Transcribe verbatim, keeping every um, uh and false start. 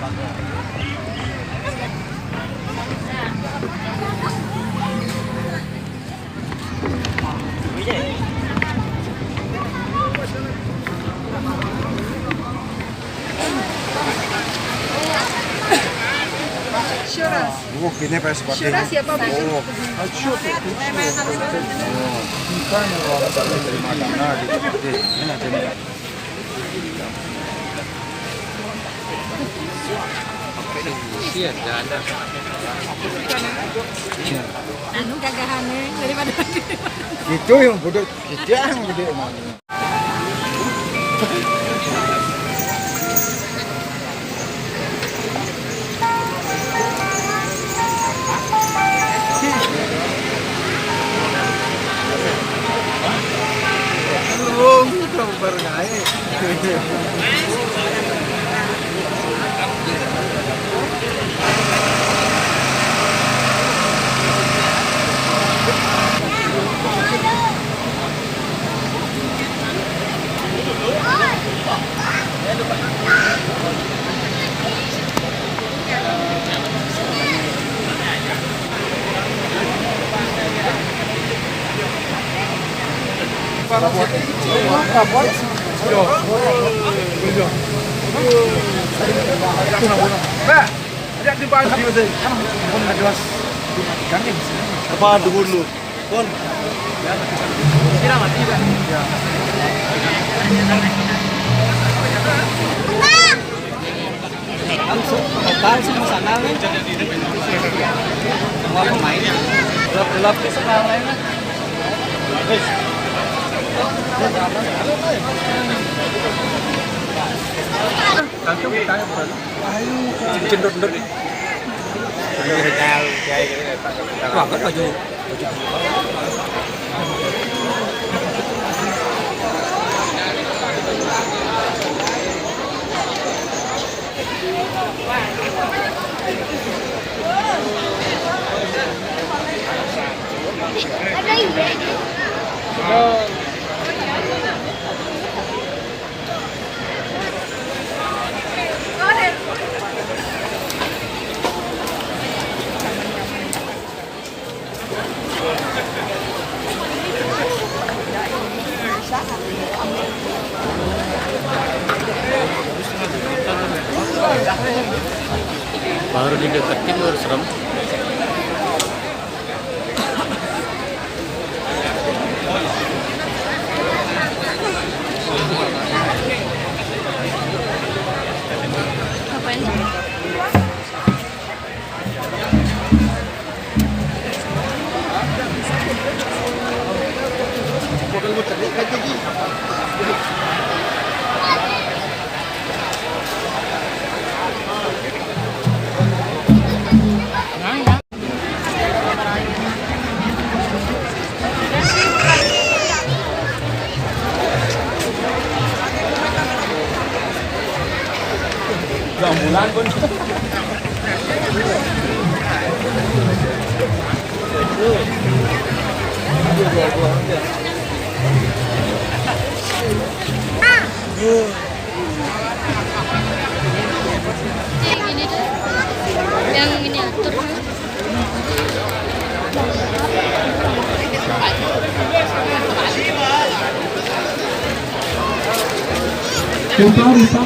Еще раз. Buku gini pas pakai. Еще раз ya, Pak. Oh. Bukan orang tak terima tanah di gede. Ini ada. Iya, ada. Anu gagahannya daripada itu yang bodoh, gede yang gede. Belum, belum bareng aja. Apa dulu? Pon. Langsung, total semua sana nih. Semua pemain. Gelap-gelap di sana lainnya. Langsung kita yang bukan. Cendor-cendor nih. Wah, kan baju. Baru dideketin baru serem. Yang ini tuh, yang miniatur. Lupa, lupa.